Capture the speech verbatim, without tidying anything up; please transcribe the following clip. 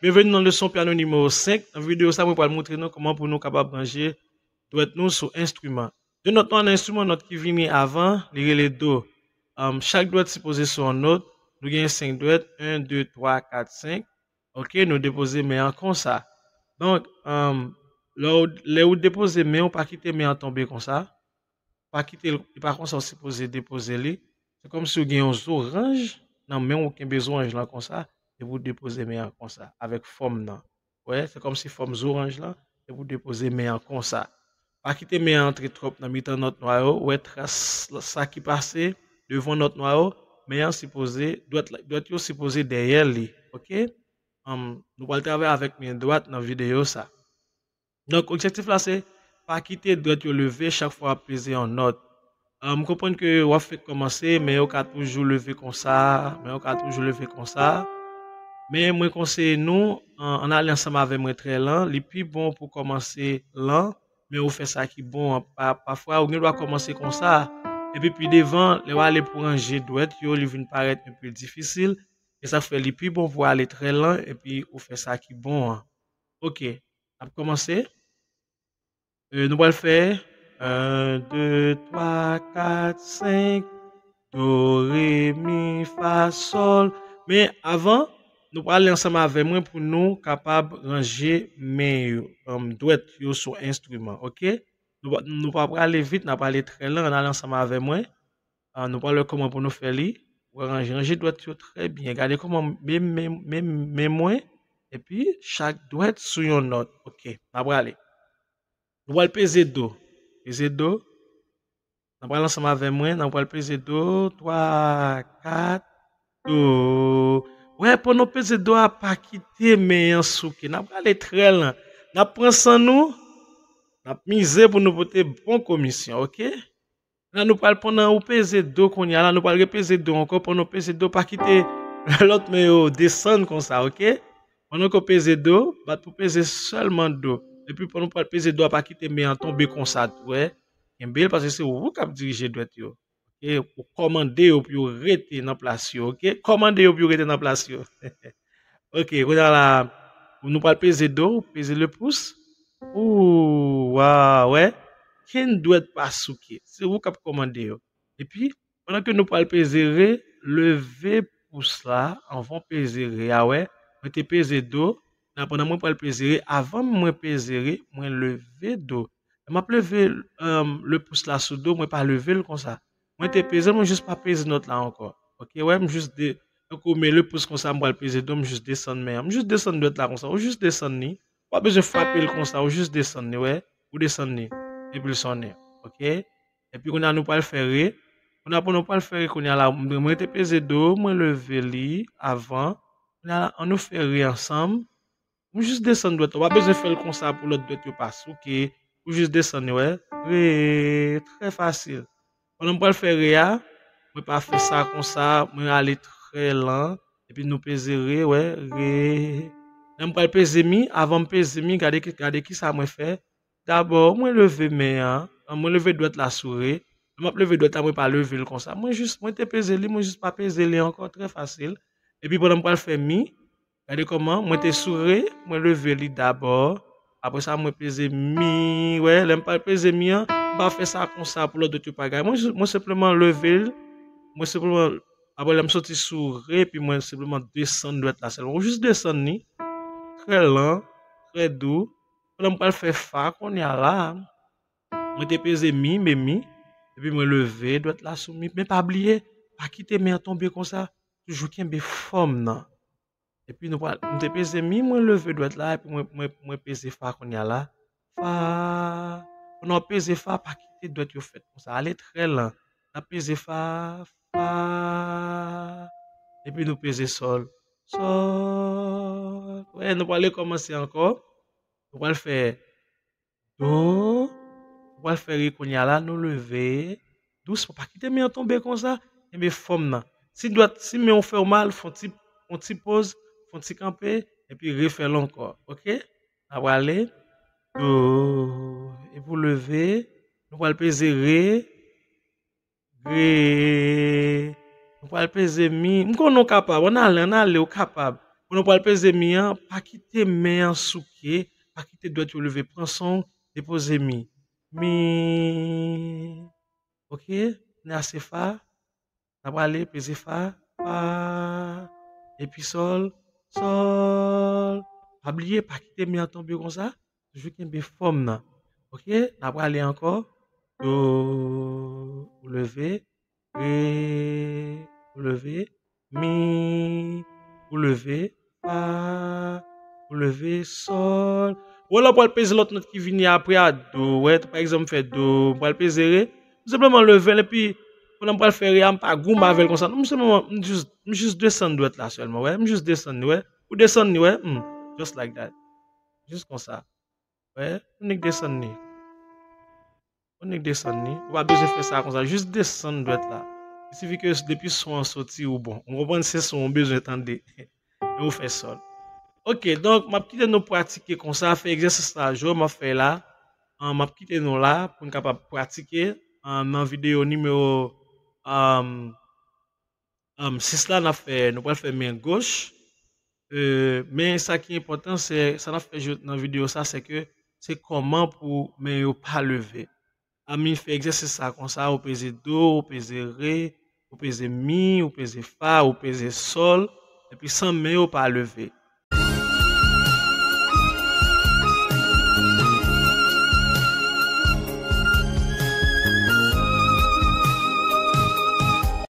Byenveni nan leson pyano nimewo senk. Nan videyo sa, mwen pral montre nou kòman pou nou kapab ranje dwèt nou sou enstriman. De nòt nou an nan enstriman, nòt ki vini avan, li rele do. Um, chak dwèt sipoze sou yon nòt. Nou gen senk dwèt, en, de, twa, kat, senk. Ok, nou depoze men an konsa. Donk, um, lè w, lè w depoze men w, pa kite men an tonbe konsa. Pa kite l, li pa konsa w sipoze depoze li. Se kòmsi w gen yon zoranj nan men w, ou kenbe zoranj lan konsa, epi w depoze men an konsa, avèk fòm nan. Wè, se kòmsi fòm zoranj lan, epi w depoze men an konsa. Pa kite men an antre twòp nan mitan nòt nwa yo, wè tras sa ki pase devan nòt nwa yo, men an sipoze, dwèt, dwèt yo sipoze dèyè li, ok? Um, nou pral travay avèk men dwat nan videyo sa. Donk, objektif la se pa kite dwèt yo leve chak fwa w ap peze yon nòt. Ah, m konprann ke w ap fèk kòmanse, men yo ka toujou leve konsa, men yo ka toujou leve konsa. Men mwen konseye nou, an, ann ale ansanm avè mwen trè lan, li pi bon pou kòmanse lan, men ou fè sa ki bon an. Pa, pafwa, ou gen dwa kòmanse konsa, epi pi devan, lè w ale pou ranje dwèt yo, li vin parèt yon pe difisil, e sa fè li pi bon pou w ale trè lan, epi ou fè sa ki bon an. Ok, n ap kòmanse. Euh, nou pral fè en, de, twa, kat, senk, do, re, mi, fa, sòl. Men avan, nou pral ale ansanm avè mwen pou nou kapab ranje men yo, um, dwèt yo sou enstriman, ok? Nou pa, nou pa prale vit, n ap ale trè lan, ann ale ansanm avè mwen. Ah, nou pral wè kòman pou nou fè li. Ou ranje, ranje dwèt yo trè byen. Gade kòman men, men, men, men mwen, epi chak dwèt sou yon nòt. Ok, n ap prale. Nou pral peze do. Peze do. N ap pral ansanm avè mwen. N ap pral peze do. Twa, kat, do. Wè, pandan w peze do a, pa kite men an souke. N ap prale trè lan. N ap pran san nou. N ap mize pou nou pote bon komisyon, ok? La, nou pral, pandan ou peze do kounye a la, nou pral repeze do ankò. Pandan w peze do, pa kite lòt men yo desann konsa, ok? Pandan ke w peze do, bat pou peze sèlman do. Epi pandan w pral peze do a, pa kite men an tonbe konsa tou, wè. Kenbe l, paske se ou k ap dirije dwèt yo. Ok? Ou kòmande yo pou yo rete nan plas yo, ok? Kòmande yo pou yo rete nan plas yo. Ok, kounye a la, nou pral peze do, peze le pous. Ou, wa, wè. Kenn dwèt pa souke. Se ou k ap kòmande yo. Epi, pandan ke nou pral peze re, leve pous la, anvan w peze re a, wè. Mwen te peze do, la, pandan mwen pral peze re, avan mwen peze re, mwen leve do. Lè m ap leve, um, le pous la sou do, mwen pa leve l konsa. Mwen te peze l, mwen jis pa peze nòt la ankò. Ok, wè, m jis de, tankou men le pous konsa, m pral peze do, m jis desann men an. M jis desann dwèt la konsa, ou jis desann li. Ou pa bezwen frape l konsa, ou jis desann li, wè. Ou desann li. Epi l sonnen. Ok? Epi kounye a nou pral fè re. Kounye a pandan nou pral fè re kounye a la, mwen te peze do, mwen leve li avan. Kounye a la, ann nou fè re ansanm. Ou jis desann dwèt la. Ou pa bezwen fè l konsa pou lòt dwèt yo pa souke. Ou jis desann li, wè. Re, trè fasil. Pandan m pral fè re a, mwen pa fè sa konsa, mwen ale trè lan. Epi nou peze re, wè, re. Lè m pral peze mi, avan m peze mi, gade, gade kisa mwen fè. Dabò, mwen leve men an, mwen leve dwèt la sou re. Lè m ap leve dwèt la, mwen pa leve l konsa. Mwen jis, mwen te peze li, mwen jis pa peze li ankò, trè fasil. Epi pandan m pral fè mi, gade kòman, mwen te sou re, mwen leve li dabò. Apre sa, mwen peze mi, wè, lè m pral peze mi an, m pa fè sa konsa pou lòt dwèt yo pa gaye. Mwen jis, mwen senpleman leve l, mwen senpleman, apre lè m soti sou re, epi mwen senpleman desann dwèt la sèlman. Ou jis desann li, trè lan, trè dou. Pandan m pral fè fa kounye a la, mwen te peze mi, men mi, epi mwen leve dwèt la sou mi. Men pa bliye, pa kite men an tonbe konsa. Toujou kenbe fòm nan. Epi nou pral, m te peze mi, mwen leve dwèt la, epi mwen, mwen, mwen peze fa kounye a la. Fa. Pandan w ap peze fa, pa kite dwèt yo fèt konsa. Ale trè lan. N ap peze fa, fa. Epi nou peze sòl. Sòl. Wè, nou pral rekòmanse ankò. Nou pral fè do. Nou pral fè re kounye a la, nou leve. Dousman, pa kite men an tonbe konsa. Kenbe fòm nan. Si dwèt, si men w fè w mal, fè yon ti, yon ti poz, fè yon ti kanpe, epi refè l ankò. Ok? N ap prale. Do. Epi w leve. Nou pral peze re. Re. Nou pral peze mi. M konnen w kapab. Ann ale, ann ale, w kapab. Pandan w pral peze mi an, pa kite men an souke, pa kite dwèt yo leve, pran son, depoze mi. Mi. Ok? N a se fa. N a prale, peze fa, fa, epi sòl, sòl. Pa bliye, pa kite men an tonbe konsa. Toujou kenbe fòm nan. Ok? N a prale ankò. Do, ou leve, re, ou leve, mi, ou leve, fa, ou leve, sòl. Ou wè lè w pral peze lòt nòt ki vini apre a, do, wè, pa egzanp, m fè do, m pral peze re, m senpleman leve l, epi pandan m pral fè re a, m pa goum avè l konsa. Non, m senpleman, m jis, m jis desann dwèt la sèlman, wè, m jis desann li, wè. Ou desann li, wè, hmm, just like that. Jis konsa. Wè, ou nik desann li. Ou nik desann li. Ou pa bezwen fè sa konsa. Jis desann dwèt la. Il sifi ke depi son an soti, ou bon. Ou konprann se son ou bezwen tande. E ou fè sòl. Ok, donk, m ap kite nou pratike konsa, fè egzèsis la, jan m ap fè la. An, m ap kite nou la pou n kapab pratike, an, nan videyo nimewo, um, um, sis la, n ap fè, nou pral fè men goch. Euh, men sa ki enpòtan, se, sa n ap fè jodi nan videyo sa, se ke se kòman pou men yo pa leve. Ami, fè egzèsis sa konsa, ou peze do, ou peze re, ou peze mi, ou peze fa, ou peze sòl, epi san men yo pa leve.